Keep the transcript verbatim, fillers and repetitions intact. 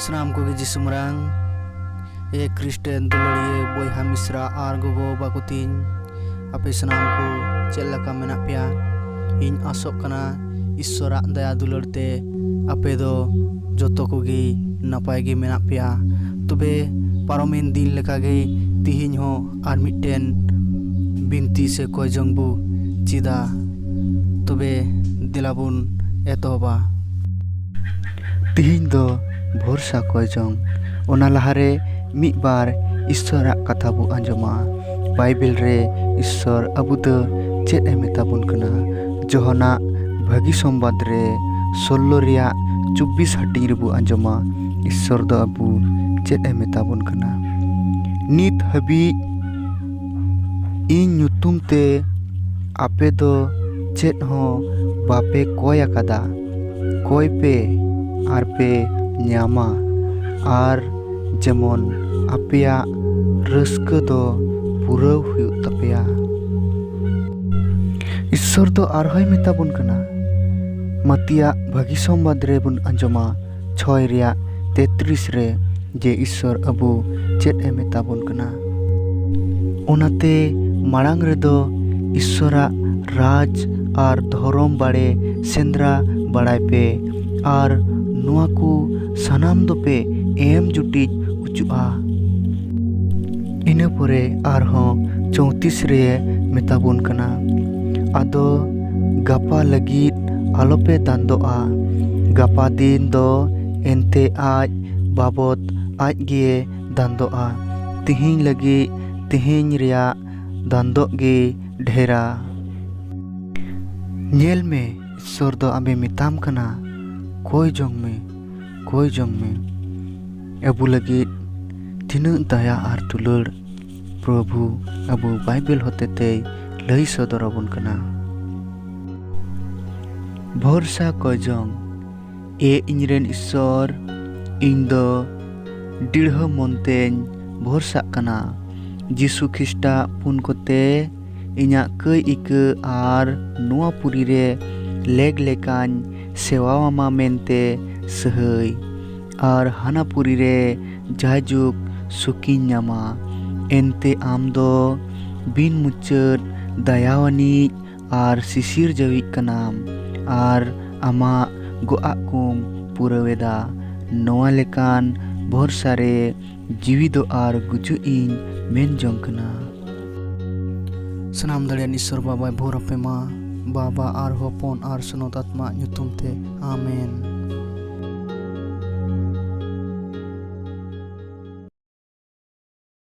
ᱥᱟᱱᱟᱢ ᱠᱚᱜᱮ ᱡᱤᱥᱩ ᱢᱟᱨᱟᱝ᱾ ᱮ ᱠᱷᱨᱤᱥᱴᱟᱱ ᱫᱩᱞᱟᱹᱲᱤᱭᱟᱹ ᱵᱚᱭᱦᱟ ᱢᱤᱥᱨᱟ ᱟᱨ ᱜᱚᱜᱚ ᱵᱟᱵᱟ ᱠᱚ ᱛᱤᱧ, ᱟᱯᱮ ᱥᱟᱱᱟᱢ ᱠᱚ ᱪᱮᱫ ᱞᱮᱠᱟ ᱢᱮᱱᱟᱜ ᱯᱮᱭᱟ? ᱤᱧ ᱟᱥᱚᱜ ᱠᱟᱱᱟ ᱤᱥᱥᱚᱨᱟᱜ ᱫᱟᱭᱟ ᱫᱩᱞᱟᱹᱲ ᱛᱮ ᱟᱯᱮ ᱫᱚ ᱡᱚᱛᱚ ᱠᱚᱜᱮ ᱱᱟᱯᱟᱭ ᱜᱮ ᱢᱮᱱᱟᱜ ᱯᱮᱭᱟ᱾ ᱛᱚᱵᱮ ᱯᱟᱨᱚᱢᱮᱱ ᱫᱤᱱ ᱞᱮᱠᱟᱜᱮ ᱛᱤᱦᱤᱧ ᱦᱚᱸ ᱟᱨ ᱢᱤᱫᱴᱮᱱ ᱵᱤᱱᱛᱤ ᱥᱮ ᱠᱚᱭ ᱡᱚᱝ ᱵᱚ ᱪᱮᱫᱟ᱾ ᱛᱚᱵᱮ ᱫᱮᱞᱟ ᱵᱚᱱ ᱮᱛᱚᱦᱚᱵᱟ᱾ ᱛᱤᱦᱤᱧ ᱫᱚ ᱵᱷᱚᱨᱥᱟ ᱠᱚᱭ ᱡᱚᱝ᱾ ᱚᱱᱟ ᱞᱟᱦᱟᱨᱮ ᱢᱤᱫ ᱵᱟᱨ ᱤᱥᱥᱚᱨᱟᱜ ᱠᱟᱛᱷᱟ ᱵᱚ ᱟᱸᱡᱚᱢᱟ᱾ ᱵᱟᱭᱵᱮᱞ ᱨᱮ ᱤᱥᱥᱚᱨ ᱟᱵᱚ ᱫᱚ ᱪᱮᱫ ᱮ ᱢᱮᱛᱟ ᱵᱚᱱ ᱠᱟᱱᱟ? ᱡᱚᱦᱚᱱᱟᱜ ᱵᱷᱟᱹᱜᱤ ᱥᱚᱢᱵᱟᱫ ᱨᱮ ᱥᱳᱞᱞᱳ ᱨᱮᱭᱟᱜ ᱪᱚᱵᱵᱤᱥ ᱦᱟᱹᱴᱤᱧ ᱨᱮᱵᱚ ᱟᱸᱡᱚᱢᱟ, ᱤᱥᱥᱚᱨ ᱫᱚ ᱟᱵᱚ ᱪᱮᱫ ᱮ ᱢᱮᱛᱟ ᱵᱚᱱ ᱠᱟᱱᱟ? ᱱᱤᱛ ᱦᱟᱹᱵᱤᱡ ᱤᱧ ᱧᱩᱛᱩᱢ ᱛᱮ ᱟᱯᱮ ᱫᱚ ᱪᱮᱫ ᱦᱚᱸ ᱵᱟᱯᱮ ᱠᱚᱭ ᱟᱠᱟᱫᱟ᱾ ᱠᱚᱭ ᱯᱮ ᱟᱨ ᱯᱮ ᱧᱟᱢᱟ, ᱟᱨ ᱡᱮᱢᱚᱱ ᱟᱯᱮᱭᱟᱜ ᱨᱟᱹᱥᱠᱟᱹ ᱫᱚ ᱯᱩᱨᱟᱹᱣ ᱦᱩᱭᱩᱜ ᱛᱟᱯᱮᱭᱟ᱾ ᱤᱥᱥᱚᱨ ᱫᱚ ᱟᱨᱦᱚᱸᱭ ᱢᱮᱛᱟ ᱵᱚᱱ ᱠᱟᱱᱟ, ᱢᱟᱛᱤᱭᱟᱜ ᱵᱷᱟᱹᱜᱤ ᱥᱚᱢᱵᱟᱫ ᱨᱮᱵᱚᱱ ᱟᱸᱡᱚᱢᱟ, ᱪᱷᱚᱭ ᱨᱮᱭᱟᱜ ᱛᱮᱛᱨᱤᱥ ᱨᱮ, ᱡᱮ ᱤᱥᱥᱚᱨ ᱟᱵᱚ ᱪᱮᱫ ᱮ ᱢᱮᱛᱟ ᱵᱚᱱ ᱠᱟᱱᱟ᱾ ᱚᱱᱟᱛᱮ ᱢᱟᱲᱟᱝ ᱨᱮᱫᱚ ᱤᱥᱥᱚᱨᱟᱜ ᱨᱟᱡᱽ ᱟᱨ ᱫᱷᱚᱨᱚᱢ ᱵᱟᱲᱮ ᱥᱮᱸᱫᱽᱨᱟ ᱵᱟᱲᱟᱭ ᱯᱮ, ᱟᱨ ᱱᱚᱣᱟ ᱠᱚ ᱥᱟᱱᱟᱢ ᱫᱚᱯᱮ ᱮᱢ ᱡᱩᱴᱤᱡ ᱚᱪᱚᱜᱼᱟ᱾ ᱤᱱᱟᱹ ᱯᱚᱨᱮ ᱟᱨᱦᱚᱸ ᱪᱳᱭᱛᱨᱤᱥ ᱨᱮ ᱢᱮᱛᱟ ᱵᱚᱱ ᱠᱟᱱᱟ, ᱟᱫᱚ ᱜᱟᱯᱟ ᱞᱟᱹᱜᱤᱫ ᱟᱞᱚᱯᱮ ᱫᱟᱱᱫᱚᱜᱼᱟ᱾ ᱜᱟᱯᱟ ᱫᱤᱱ ᱫᱚ ᱮᱱᱛᱮ ᱟᱡ ᱵᱟᱵᱚᱫ ᱟᱡ ᱜᱮ ᱫᱟᱱᱫᱚᱜᱼᱟ᱾ ᱛᱤᱦᱤᱧ ᱞᱟᱹᱜᱤᱫ ᱛᱤᱦᱤᱧ ᱨᱮᱭᱟᱜ ᱫᱟᱱᱫᱚᱜ ᱜᱮ ᱰᱷᱮᱨᱟ᱾ ᱧᱮᱞ ᱢᱮ, ᱤᱥᱥᱚᱨ ᱫᱚ ᱟᱢᱮ ᱢᱮᱛᱟᱢ ᱠᱟᱱᱟ, ᱠᱚᱭ ᱡᱚᱝ ᱢᱮ, ᱠᱚᱭ ᱡᱚᱝ ᱢᱮ᱾ ᱟᱵᱚ ᱞᱟᱹᱜᱤᱫ ᱛᱤᱱᱟᱹᱜ ᱫᱟᱭᱟ ᱟᱨ ᱫᱩᱞᱟᱹᱲ ᱯᱨᱚᱵᱷᱩ ᱟᱵᱚ ᱵᱟᱭᱵᱮᱞ ᱦᱚᱛᱮᱛᱮᱭ ᱞᱟᱹᱭ ᱥᱚᱫᱚᱨ ᱟᱵᱚᱱ ᱠᱟᱱᱟ᱾ ᱵᱷᱚᱨᱥᱟ ᱠᱚᱭ ᱡᱚᱝ᱾ ᱮ ᱤᱧᱨᱮᱱ ᱤᱥᱥᱚᱨ, ᱤᱧ ᱫᱚ ᱫᱤᱲᱦᱟᱹ ᱢᱚᱱᱛᱮᱧ ᱵᱷᱚᱨᱥᱟᱜ ᱠᱟᱱᱟ᱾ ᱡᱤᱥᱩ ᱠᱷᱤᱥᱴᱟᱜ ᱯᱩᱱ ᱠᱚᱛᱮ ᱤᱧᱟᱹᱜ ᱠᱟᱹᱭ ᱤᱠᱟᱹ ᱟᱨ ᱱᱚᱣᱟ ᱯᱩᱨᱤ ᱨᱮ ᱞᱮᱜ ᱞᱮᱠᱟᱧ ᱥᱮᱣᱟᱣᱟᱢᱟ ᱢᱮᱱᱛᱮ ᱥᱟᱹᱦᱟᱹᱭ᱾ ᱟᱨ ᱦᱟᱱᱟ ᱯᱩᱨᱤ ᱨᱮ ᱡᱟᱭᱡᱩᱜᱽ ᱥᱩᱠᱤᱧ ᱧᱟᱢᱟ᱾ ᱮᱱᱛᱮ ᱟᱢ ᱫᱚ ᱵᱤᱱ ᱢᱩᱪᱟᱹᱫ ᱫᱟᱭᱟᱣᱟᱱᱤᱡ ᱟᱨ ᱥᱤᱥᱤᱨ ᱡᱟᱹᱣᱤᱡ ᱠᱟᱱᱟᱢ ᱟᱨ ᱟᱢᱟᱜ ᱜᱚᱜᱼᱟᱜ ᱠᱚᱢ ᱯᱩᱨᱟᱹᱣᱮᱫᱟ᱾ ᱱᱚᱣᱟ ᱞᱮᱠᱟᱱ ᱵᱷᱚᱨᱥᱟ ᱨᱮ ᱡᱤᱣᱤ ᱫᱚ ᱟᱨ ᱜᱩᱡᱩᱜ ᱤᱧ ᱢᱮᱱ ᱡᱚᱝ ᱠᱟᱱᱟ᱾ ᱥᱟᱱᱟᱢ ᱫᱟᱲᱮᱭᱟᱱ ᱤᱥᱥᱚᱨ ᱵᱟᱵᱟᱭ ᱵᱷᱳᱨ ᱟᱯᱮ ᱢᱟ, ᱵᱟᱵᱟ ᱟᱨ ᱦᱚᱯᱚᱱ ᱟᱨ ᱥᱚᱱᱚᱛ ᱟᱛᱢᱟ ᱧᱩᱛᱩᱢ ᱛᱮ, ᱟᱢᱮᱱ᱾